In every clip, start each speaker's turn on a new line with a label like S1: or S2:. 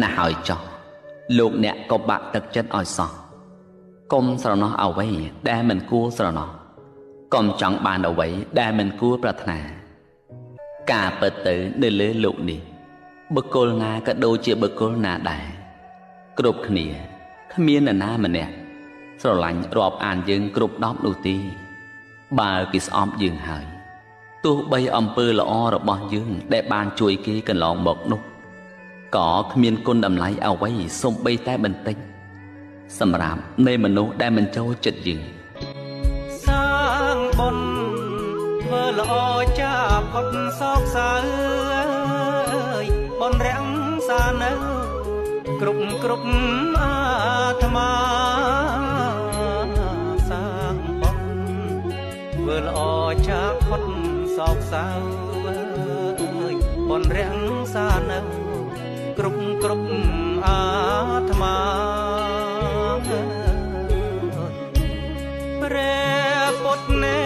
S1: ណាស់ហើយចោះលោកអ្នកក៏បាក់ទឹកចិត្តឲ្យសោះកុំស្រណោះអ្វីដែលមិនគួរស្រណោះកុំចង់បានអ្វីដែលមិនគួរប្រាថ្នាការពិតទៅនៅលើលោកនេះបុគ្គលណាក៏ដូចជាបុគ្គលណាដែរគ្រប់គ្នាគ្មាននរណាម្នាក់ស្រឡាញ់រាប់អានយើងគ្រប់10នោះទេបើគេស្អប់យើងហើយទោះបីអំពើល្អរបស់យើងដែលបានជួយគេកន្លងមកនោះក៏គ្មានគុណតម្លៃអ្វីសូម្បីតែបន្តិចសម្រាប់នៃមនុស្សដែលមិនចូលចិត្តយើង
S2: សាងបុណ្យធ្វើល្អចាផុតសោកសៅបុណ្យរាំងសានៅគ្រប់គ្រប់អាត្មាសាងបុណ្យធ្វើល្អចាផុតសោកសៅបុណ្យរាំងសានៅគ្រប់គ្រប់អាត្មាព្រះពុទ្ធណែ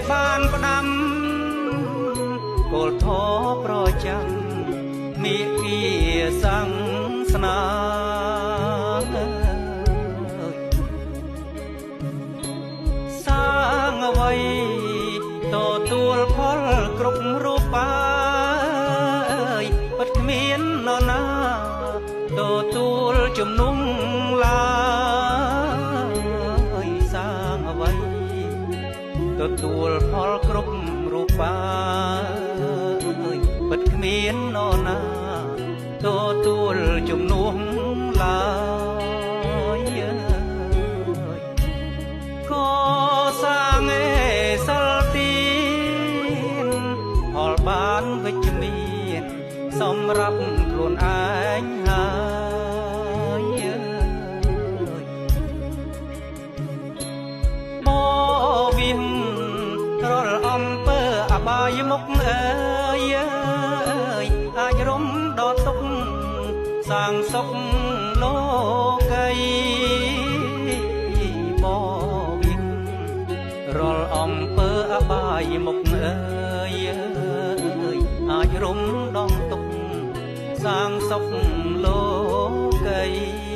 S2: បានផ្ដាំគោលធម៌ប្រចាំមាគ៌ាសង្ស្នាសាងអ្វីទទួលផលគ្រប់រូបាពិតគ្មាននរណាទទួលជំនុំឡើយសាងអ្វីទទួលផលគ្រប់រូបាពិតគ្មាននរណាទទួលជំនួសឡើយកសាងឯសិលទានផលបានវិជ្ជមានសម្រាប់ខ្លួនឯងហើយបវិងរាល់អំពើអបាយមុខអើយអាចរំដល់ទុកសាងសុខលោកីបវិងរាល់អំពើអបាយមុខអើយអាចរំដល់ទុកសាងសុខលោកី